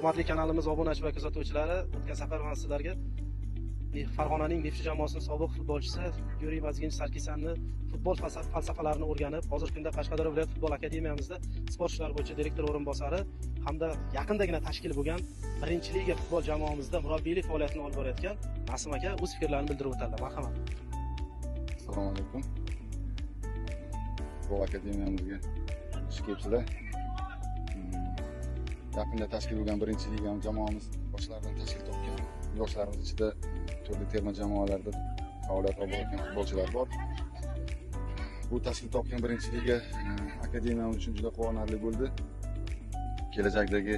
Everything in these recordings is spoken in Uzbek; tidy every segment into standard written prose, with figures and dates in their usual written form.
Hurmatli kanalimiz obunachi va kuzatuvchilari, o'tgan safar man sizlarga Farg'onaning Neftchi jamoasining sobiq futbolchisi Yuriy Vazgenich Sarkisyanni futbol falsafalarini o'rganib, hozirgi kunda Qashqadaryo viloyat futbol akademiyamizda sport ishlari bo'yicha direktor o'rinbosari hamda yaqindagina tashkil bo'lgan birinchi liga futbol jamoamizda murabbiylik faoliyatini olib borayotgan Nasim aka o'z fikrlarini bildirib o'tadilar. Marhamat. Assalomu alaykum. Futbol akademiyamizga xush kelibsizlar. Yaqinda tashkil bo'lgan birinchi liga jamoamiz yoshlardan tashkil topgan. Yoshlarimiz ichida turli terma jamoalarda faoliyat olib borayotgan futbolchilar bor. Bu tashkil topgan birinchi liga akademiyamiz uchun juda quvonarli bo'ldi. Kelajakdagi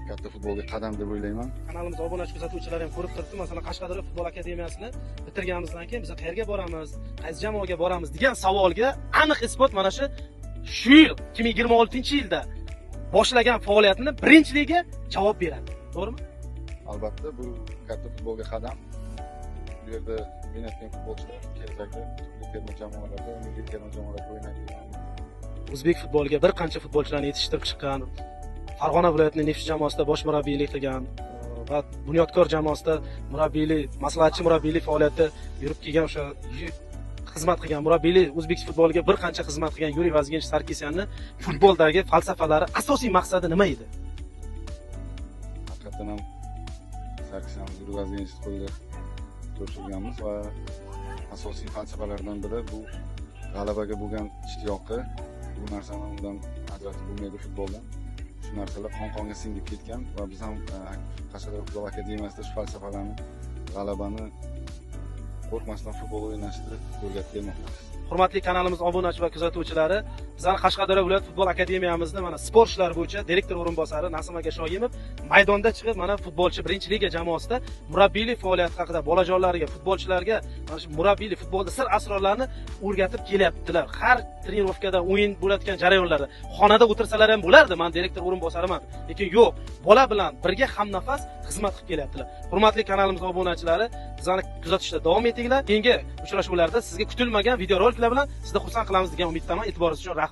katta futbolga qadam deb o'ylayman. Kanalimiz obunachi kuzatuvchilari ham ko'rib turibdi. Masalan, Qashqadaryo futbol akademiyasini bitirganimizdan keyin biz qayerga boramiz, qaysi jamoaga boramiz degan savolga aniq isbot mana shu yil 2026-yilda boshlagan faoliyatini birinchi liga javob beradi. To'g'rimi? Albatta, bu katta futbolga qadam. Bu yerda o'ynayotgan futbolchilar kelajakda turli terma jamoalarda, milliy terma jamoalarda o'ynaydigan. O'zbek futboliga bir qancha futbolchilarni yetishtirib chiqqan, Farg'ona viloyatining Neftchi jamoasida bosh murabbiylik qilgan va Bunyodkor jamoasida murabbiylik, maslahatchi murabbiylik faoliyatida yurib kelgan, o'sha xizmat qilgan murabbiylik, o'zbek futboliga bir qancha xizmat qilgan Yuriy Vazgenich Sarkisyanni futboldagi falsafalari, asosiy maqsadi nima edi? Haqiqatan ham Sarkisyan Yuriy Vazgenich qo'lida ko'rishganmiz va asosiy falsafalardan biri bu g'alabaga bo'lgan ishtiyoqi. Bu narsani undan ajratib bo'lmaydi futboldan. Shu narsalar qon-qonga singib ketgan va biz ham Qashqadaryo futbol akademiyasida shu falsafalarni, g'alabani qo'rqmasdan futbol o'ynashni o'rgatib kelmoqdamiz. Hurmatli kanalimiz obunachi va kuzatuvchilari, bizlar Qashqadaryo viloyat futbol akademiyamizni mana sport ishlari bo'yicha direktor o'rinbosari Nasim aka Shoyimov maydonda chiqib mana futbolchi birinchi liga jamoasida murabbiylik faoliyati haqida bolajonlarga, futbolchilarga mana shu murabbiylik futbolda sir asrorlarini o'rgatib kelyaptilar. Har trenirovkada, o'yin bo'layotgan jarayonlarda xonada o'tirsalar ham bo'lardi, men direktor o'rinbosariman, lekin yo'q, bola bilan birga hamnafas xizmat qilib kelyaptilar. Hurmatli kanalimiz obunachilari, bizlarni kuzatishda davom etinglar. Keyingi uchrashuvlarda sizga kutilmagan videoroliklar bilan sizni xursand qilamiz degan umiddaman. E'tiboringiz uchun rahmat.